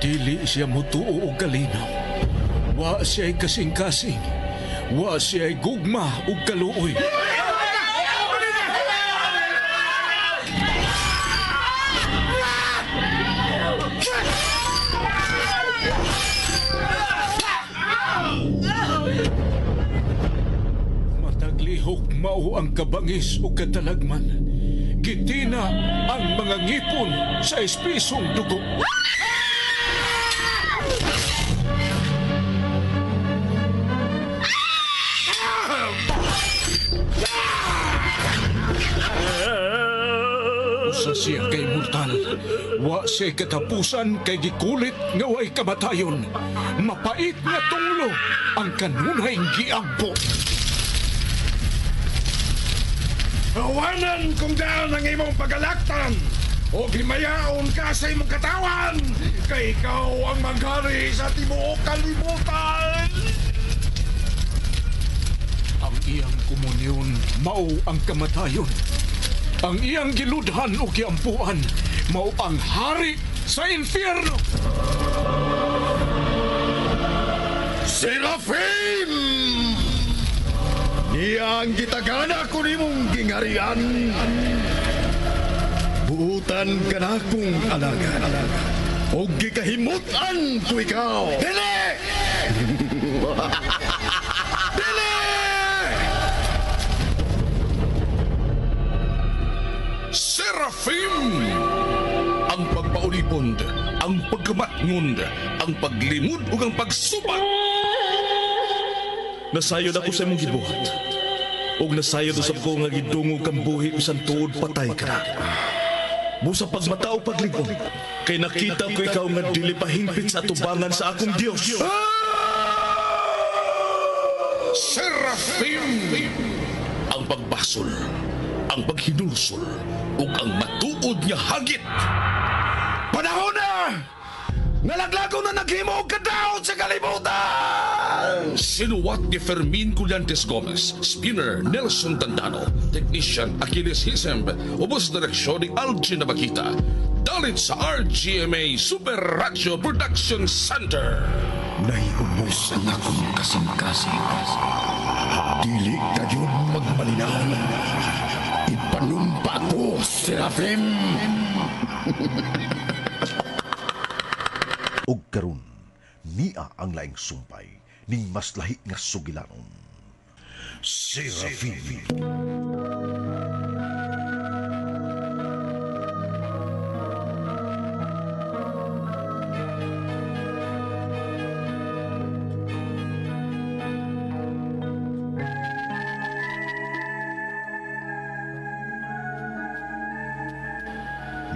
Dili siya mutuo og kalinaw. Wa siya'y kasing-kasing. Wa siya'y gugma ug kaluoy. Mataglihok mao ang kabangis o katalagman. Gitina ang mga ngipon sa espisong dugo. Usa siya kay mortal. Wa siya katapusan kay gikulit nga way kamatayon. Mapait nga tunglo ang kanunay giampo. Awanan kung daan ang imong pagalaktan o himayaon ka sa imong katawan kay ikaw ang maghari sa tibuok kalibutan. Ang iyang komunyon mao ang kamatayon. Ang iyang giludhan o giampuan mao ang hari sa impyerno. Serafim! Niya ang gitagana ko nimong gingarian. Buutan ka na kong alagad. O gikahimutan ko ikaw. Dili! Dili! Serafim! Ang pagpaulipon, ang pagkamatngon, ang paglimod ug ang pagsubat. Nasayod ako sa imong gibuhat. Ug nasayod usab ko nga gidungog kang buhi bisan tuod patay ka na. Busa pagmata o paglingon, kay nakita ko ikaw nga dili pa hingpit sa atubangan sa akong Dios. Serafim! Ang pagbasol, ang paghinulsol, ug ang matuod nga hagit. Panahon na! Nalaglago na naghimo og kadaot sa kalibutan! Sinuwat ni Fermin Collantes Gomez, Spinner Nelson Tandano, Technician Achilles Hisemb, ubos direksyon ni Algin Nabakita. Dalit sa RGMA Super Radio Production Center. Naiubos ang akong kasing-kasing. Dili kayo magmalinaw. Ipanumpa ko, Serafim! Og karon niya ang laing sumpay ning mas lahi nga sugilanon. Serafim.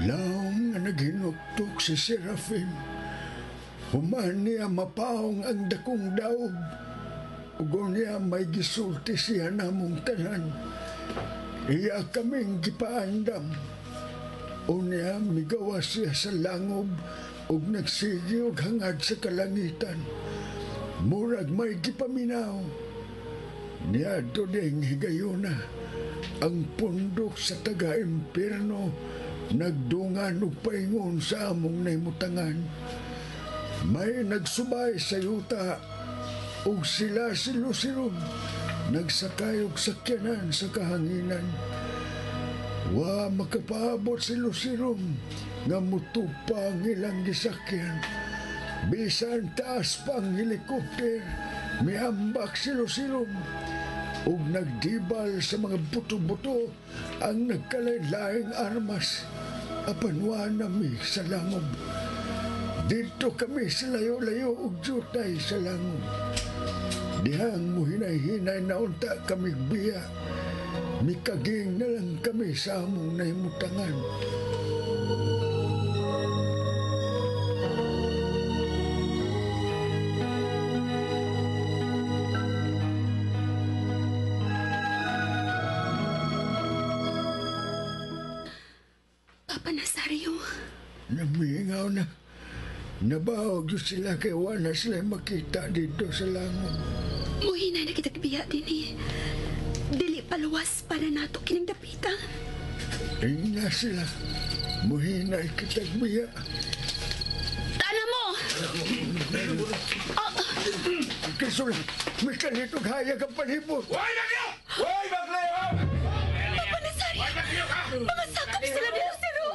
Laong nga naghinuktok si Serafim. Human niya mapaong ang dakong daog. Ugo niya may gisulti siya namong tanan. Iya kaming gipaandam. O niya migawa siya sa langob ug nagsigi og hangad sa kalangitan. Murag may gipaminaw. Niya ding higayuna ang pundok sa taga-impierno nagdungan og paingon sa among nahimutangan. May nagsubay sa yuta ug sila si Lucero nagsakay og sakyanan sa kahanginan. Wa makapaabot si Lucero nga mutupa ang ilang gisakyan. Bisan taas pa ang helikopter, miambak si Lucero ug nagdibal sa mga buto-buto ang nagkalain-laing armas. Apan wa nami sa langob. Dito kami sa layo-layo ug jutay sa langob. Dihang muhinay-hinay na unta kami biya. Mikaging na lang kami sa among nahimutangan. Papa Nazario. Namingaw na. Nabahog sila kay wala sila makita dito sa langob. Muhinay na kitag biya din eh. Dili paluwas para nato kining dapita. Tingna sila. Muhinay kitag biya. Tana mo! Krisula, may kalitog hayag ang palibot. Hoy, Bagyo! Hoy, Bagyo! Papa Nazario! Mga sakop sila ni Lucero!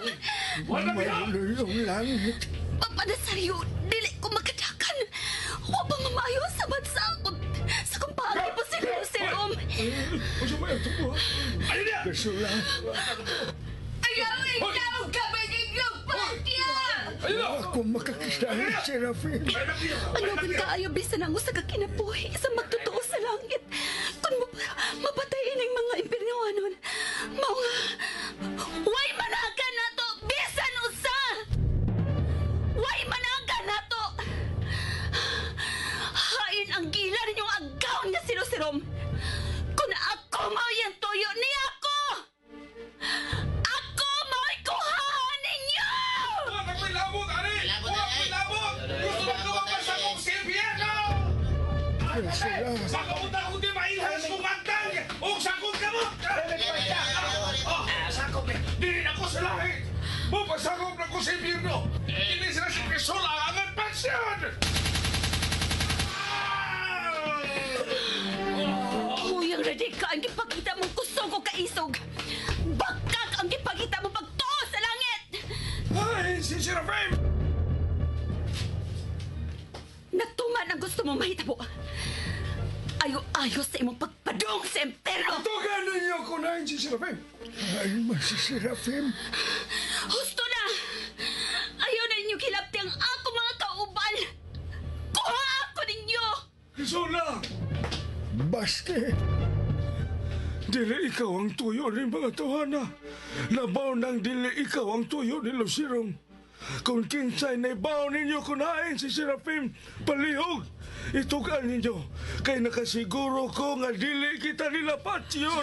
Malulong langit. Papa Nazario, dili ko makadakan. Wa pa mamayo sa bansa ako. Sa kung paagi po sila Lucero. Krisula, Ayaw ikaw kami ninyong patya! ako makakita ni Serafin. Ano kung kaayo bisan ang usa ka kinabuhi sa magtotoo sa langit? Kung mapatayin ang mga impernyoanon, mao nga, way managa nato bisan usa! Way managa nato! Hain ang gila ninyong agaw nga sinusirom! Kung ako mao yung tuyo ni ako! Ako mao'y kuhaan ninyo! Labot, ari! Labot! Gusto mo lumabas akong sirbiyerno! Krisula, Baka ko di mailhas kong agtang! O sakong kamot! Sakop eh! Dili ako sa langit! Mupasakop na ko sa impyerno! Hindi sila si Crisol ang angan pansyon! Huyang ready ka ang gipakita mong kusog o kaisog. Bakak ang gipakita mo pagtuo sa langit. Ay, si Serafim! Natuman ang gusto mo mahitabo. Ayo-ayo sa imong pagpadong sa impyerno. Tugan ninyo ko na si Serafim. Ay, si Serafim. Husto na! Ayaw na ninyo kilapti ang ako mga kauban. Kuha ako ninyo! Crisola! Baste. Dili ikaw ang tuyo ni mga tawhana. Labaw nang dili ikaw ang tuyo ni Lucirong. Kung kinsay naibaw ninyo kunain si Serafim, palihog. Itugan ninyo. Kay nakasiguro ko nga dili kita nilapat yun.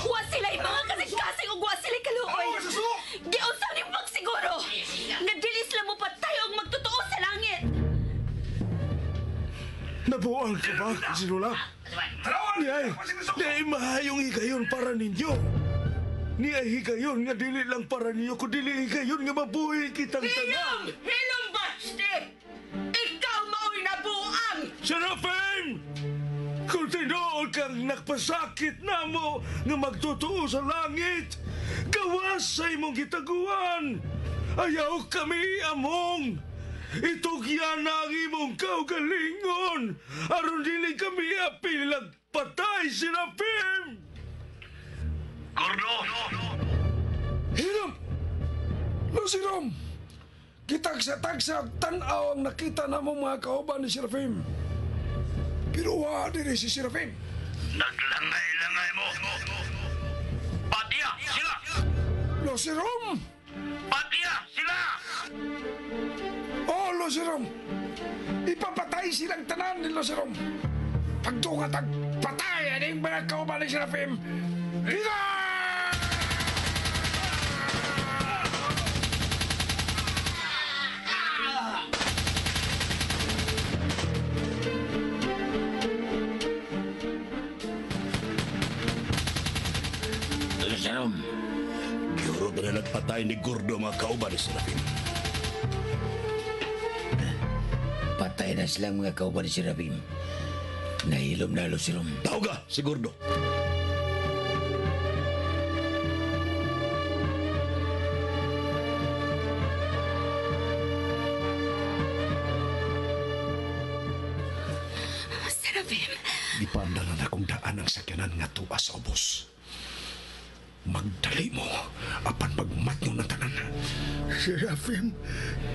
Wa sila'y mga kasing-kasing ug wa sila'y kaluoy. Giunsa ni pagsiguro nga dili sila mo patay og magtotoo sa langit. Nabuang ka ba, Sinula? Ni ay mahayong higayon para ninyo. Ni ay higayon nga dili lang para ninyo, kundi dili higayon nga mabuhi kitang tanan. Hilom! Hilom, Baste! Ikaw mao'y nabuang! Serafim! Kung tinuod kang nagpasakit na mo nga magtotoo sa langit, gawas sa imong gitaguan. Ayaw kami among. Itugyan na ang imong kaugalingon. Aron dili kami apil patay, Serafim! Gordo! Hilom! Lucirom! Kitagsa-tagsa og tan-aw ang nakita namo mga kauban ni Serafim. Pero wa diri si Serafim. Naglangay-langay mo! Patiya sila! Lucirom! Patiya sila! Oh, Lucirom! Ipapatay silang tanan ni Lucirom. Pagtunga tag patay aning mga kauban ni Serafim. Higa! Jerome, Giuro na nagpatay ni Gordo mga kauban ni Serafim. Patay na silang mga kauban ni Serafim. Nahilom na, Lucirom. Tawga si Gordo. Serafim, Gipaandalan akong daan ang sakyanan nga tuwa sa ubos. Magdali mo, apan magmatnyo ng tanan. Serafim,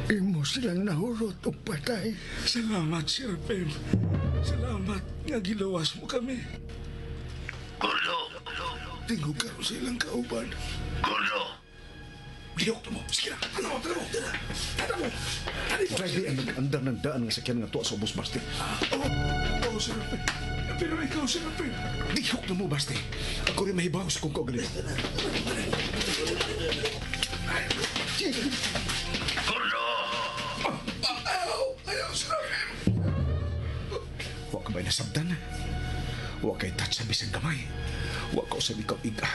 imo silang nahurot og patay. Salamat, Serafim. Salamat nga gilawas mo kami. Gordo! Tingog karon sa ilang kauban. Gordo! Lihok na mo. Sige na, tala mo, tala mo. Tala mo. Tala mo. Driver ang nag-andar ng daan nga sakyan nga tuwa sa ubos, Baste. Oh, oh, Serafim. Pero ikaw, Serafim. Lihok na mo, Baste. Ako rin mahibaw sa kong kaugalingon. Gordo! Ayaw, ayaw, Serafim. Wa ka ba'y nasabdan? Wa kay touch sa bisang gamay. Wa ka usab ikaw iga.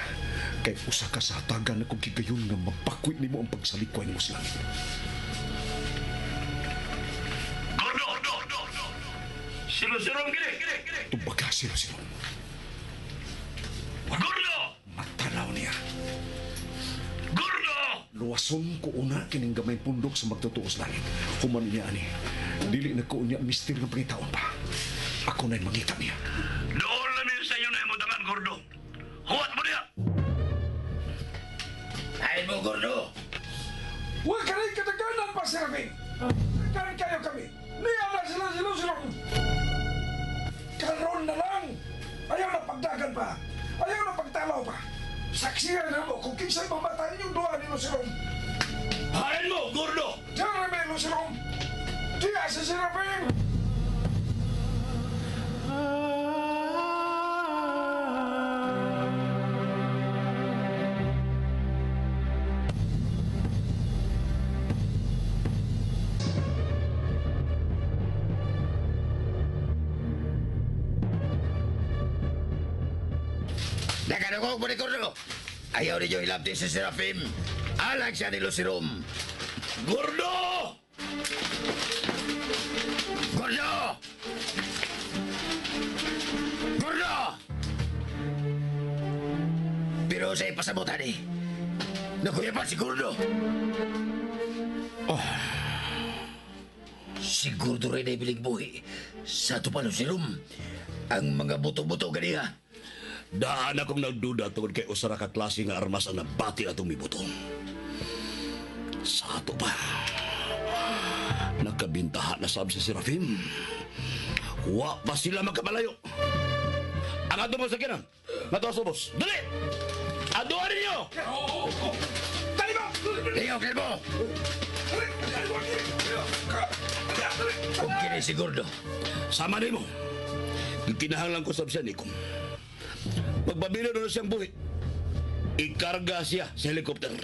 Kay usa ka sa hatagan akong gigayon nga mapakwit nimo ang pagsalikway nimo sa langit. Silo-silom gini! Tumbaga silo-silom. Gordo! Matanaw niya. Gordo! Luwason ko una kining gamay pundok sa magtotoo sa langit. Human niya ani. Dili na ko niya mister ng pangitaon pa. Ako na'y mangita niya. Doon lang sa inyo na imutangan, Gordo. Huwat mo niya! Ay mo, Gordo! Huwag ka rin kataganan pa, Serafin! Karin kayo kami! Niya na sila sila! Karon na lang! Ayaw na pagdagan pa! Ayaw na pagtalaw pa! Saksihan na mo kung kinsa'y mamatay ninyong duha ni Lucerong! Hain mo, Gordo! Jeremy Lucerong! Diya si Serafin! Nakanugog mo ni Gordo! Ayaw ninyo ilabti si Serafim. Alag siya ni Lucirum. Gordo! Gordo! Gordo! Pero sa ipasabutan eh. Nakuya pa si Gordo. Oh. Si Gordo rin ay biling buhi. Sa ato pa Lucirum. Ang mga buto-buto ganiha. Daan akong nagduda tungod kay usara ka klase nga armas ang nabati atong mibuto. Sa ato pa. Nakabintaha na sab si Serafim. Wa pa sila magkabalayo. Ang ato mo sa kinan. Nga to boss. Dali! Aduan ninyo! Dali ba? Liyo, Kelbo! Kung kini si Gordo. Sama nimo. Gikinahanglan ko sab siya nikom. Pagbabilo na siyang buhi, ikarga siya sa helicopter.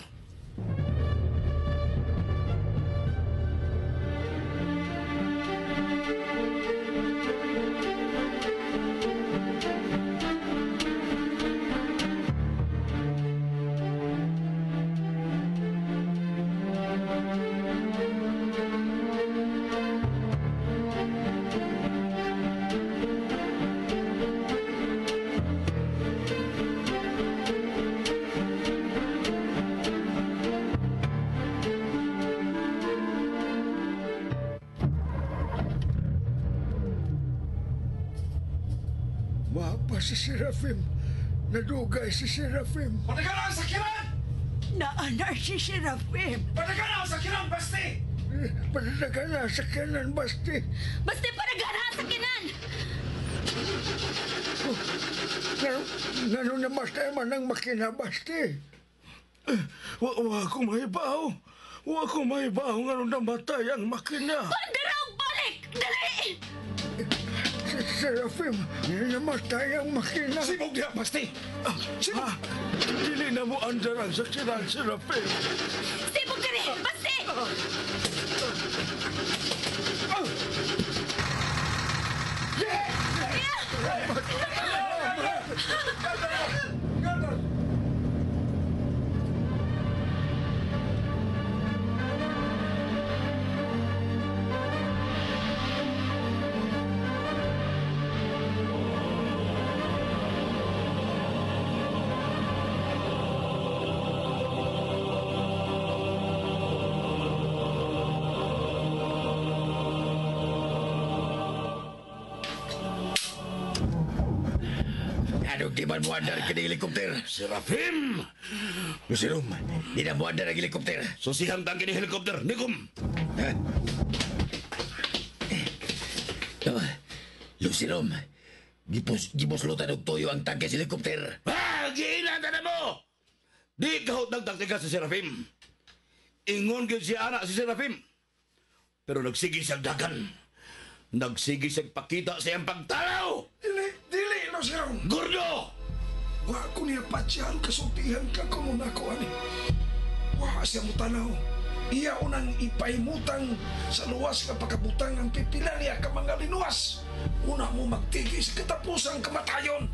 Mapa si Serafim. Nadugay si Serafim. Patagana ang sakiran! Naana si Serafim. Patagana ang sakiran, Basti! Patagana sa kanan, Basti. Basta paragana ang sakinan! Ngano namatay man ang makina, Basti. Wa ko mahibaw. Wa ko mahibaw nga nung namatay ang makina. Pandaraw, balik! Dali! Si Serafim, namatay ang makina. Sibog diha, Basti! Sibog! Ah, dili na mo andar ang sakiran, Serafim. Sibog dali! Basti! Anong di man mo andar kini helikopter? Serafim! Lucirum, di na mo andar ang helikopter. Susihang tangke ni helicopter. Nikom! Ha? Lucirum, gipuslutan og tuyo ang tangke sa helikopter. Ah! Giila na mo! Di kahot nagtaktika si Serafim. Ingon gyud siya anak si Serafim. Pero nagsige siyang dagan. Nagsige siyang pakita sa iyang pagtalaw! Dili, dili, Lucerong. Gordo! Wa ko niya patsyan kasultihan ka kung nako ani. Wa siya mutanaw. Iya unang ipaimutang sa luwas nga pagkabutang ang pipila niya ka mga linuwas. Una mo magtigis katapusang kamatayon.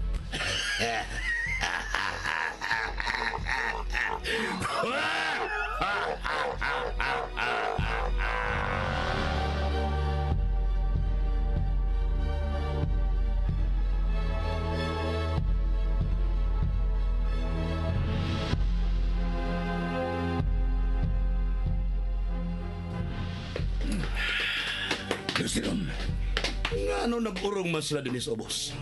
Lucirum. Ngano nag-urong man sila dinhi sa ubos?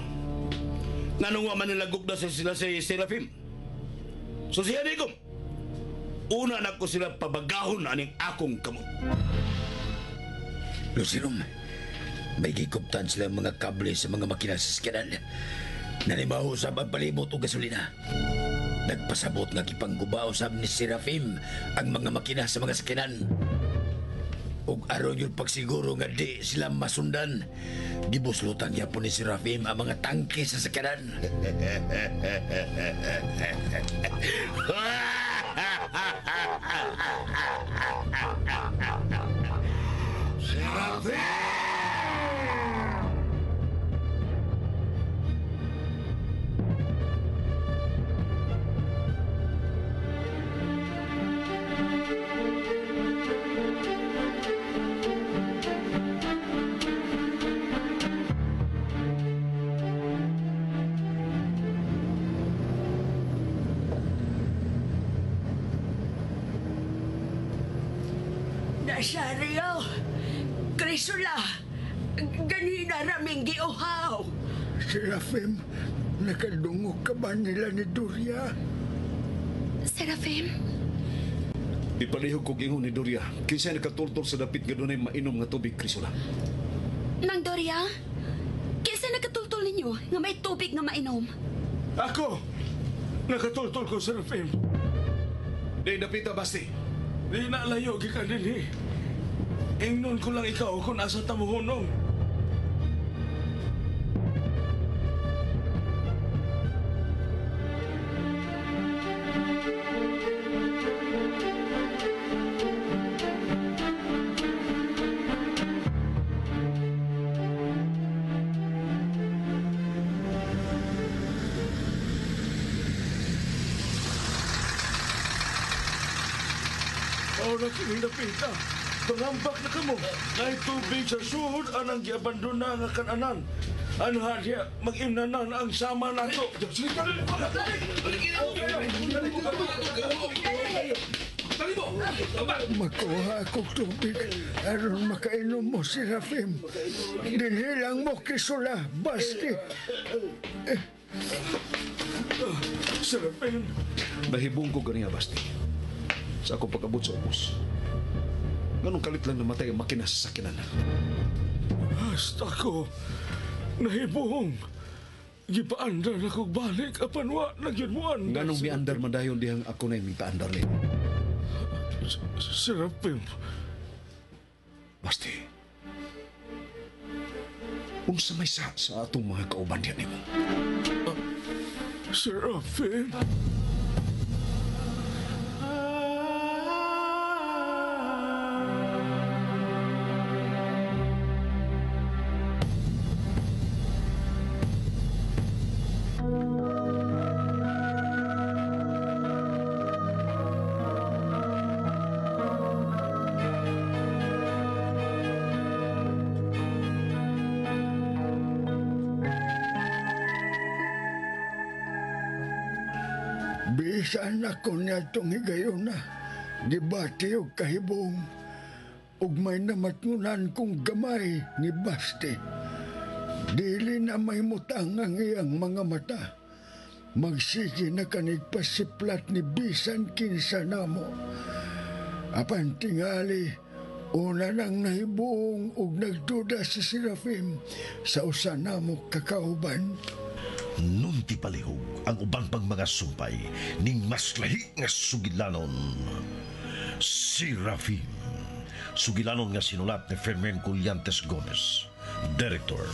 Ngano wa man nila gugda sa sila si Serafim? So siya nikom. Una na ko sila pabagahon aning akong kamot. Lucirum, may gikuptan sila mga kable sa mga makina sa sakyanan. Nanimaho usab ang palibot og gasolina. Nagpasabot nga gipangguba usab ni Serafim ang mga makina sa mga sakyanan. Ug aron yun pagsiguro nga di sila masundan, gibuslutan gyapon ni Serafim ang mga tangke sa sakyanan. Serafim! Nazario, Crisula, ganina raming giuhaw. Serafim, nakadungog ka ba nila ni Doria? Serafim? Ipalihog kog ingon ni Doria. Kinsa nakatultol sa dapit nga dunay mainom nga tubig, Crisula? Nang Doria, kinsa nakatultol ninyo nga may tubig nga mainom? Ako! Nakatultol ko, Serafim. Di dapita, Basti. Di na layo gikan dinhi. Ingnon ko lang ikaw kung asa ta mohunong. Ora kining dapita. Pangambak na kamo. Kahit tubig sa suhod anang giabandona nga kananan. Anha diya mag-imnanan ang sama nato. Makuha akong tubig aron makainom mo, Serafim. Dinhi lang mo, Crisula. Basti. Serafim. Nahibong ko ganiya, Basti. Sa akong pag-abot sa ubos. Ganong kalit lang namatay ang makina sa sakinan. Hasta ko nahibong. Gipaandar na kog balik apan wa na gyud mo andar. Nganong miandar man dayon dihang ako na mipaandar ni. Serafim. Basti. Unsa may sa atong mga kauban diha nimo? Serafim. Bisan ako niya itong higayon na, gibati og kahibong, ug may namatngunan kong gamay ni Basti. Dili na may mutang ang iyang mga mata. Magsige na kanig pasiplat ni bisan kinsa namo. Apan tingali, una nang nahibuong ug nagduda si Serafim sa usa namo kakauban. Nunti palihog ang uban pang mga sumpay ning mas lahi nga sugilanon. Serafim. Sugilanon nga sinulat ni Fermin Collantes Gomez. Director,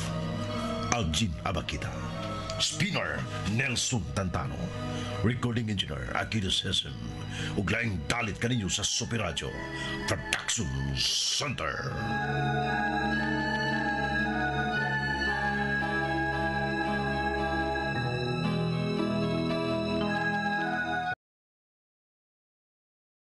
Algin Abakita. Spinner, Nelson Tantano. Recording Engineer, Aquiles Hesem. Ug laing dalit kaninyo sa Super Radio Production Center.